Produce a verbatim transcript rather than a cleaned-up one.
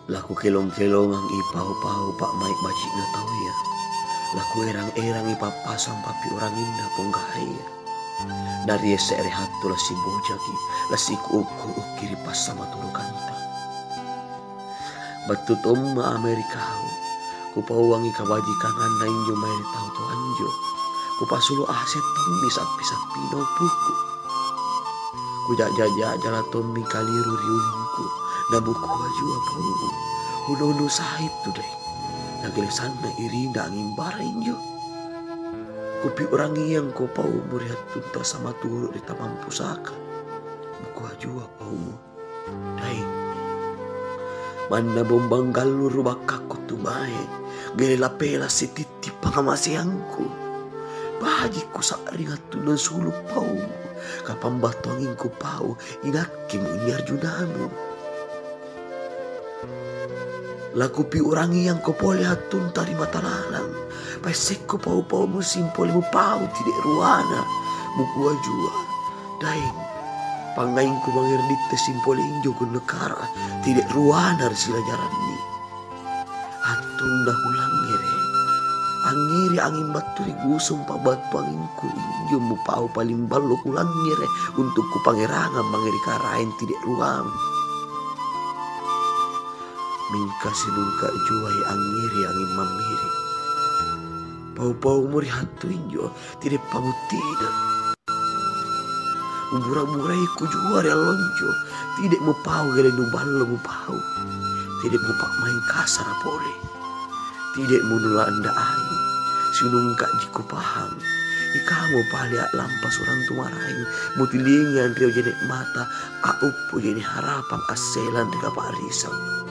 Laku kelong-kelongang i pau-pau pa' mai' baji'na tau ya. Laku erang-erang i papasang papi orang inda ponggahe ya. Dari ese' re hatu lasi bojaki, lasi ku'uk-ku'uk kiri pasa maturu kanta. Batu tomma Amerikau, kupauangi kabajikangan na injo mai' tau to'anjo. Kupasulu' aset tommi sappi-sappi no puku. Kujaja-jaja la tommi kaliru ri ulungku, na mukua jua paumu. Hunu-hunu sahit tu dai. Na gele sanna' irinna angin bara injo. Kupiurangiang ko paumu ri hattunta samaturu ri tamang pusaka. Mukua jua paumu. Daeng. Manna bombang gallu ru bakkaku tu mae, gele la pela sititti pangamaseangku. Baji' kusa'ring hattunna sulu' paumu, kapang battu angingku pau, inakkemu inni arjunamu. Laku piurangiang ko pole hattunta ri mata lalang, paessekko pau-paumu simpole mupau tide' ruana, mukua jua. Daeng, pangngaingku mangere ditte simpole injo gunne kara, tide' ruana ri silajaranni. Hattunna kulangngere. Angngiri anging battu ri gusung pa battu angingku injo mupau paling ballo kulangngere untuk kupangerangang mangere karaeng tide' ruang. Mingka sinungka juai angngiri anging mammiri. Pau-paumu ri hattu injo tide' pabuttina. Ubura-burai kujua ri allonjo, tide' mupau gele nuballo mupau. Tide' mupa'maing kasara pole. Tide' munula'nda ai. Sinungka ji kupahang. Ikamo pale a'lampa surang tu maraeng, mutilingi anrio jene' mata, a'uppu jene' harapang asselang ri kapa'risang.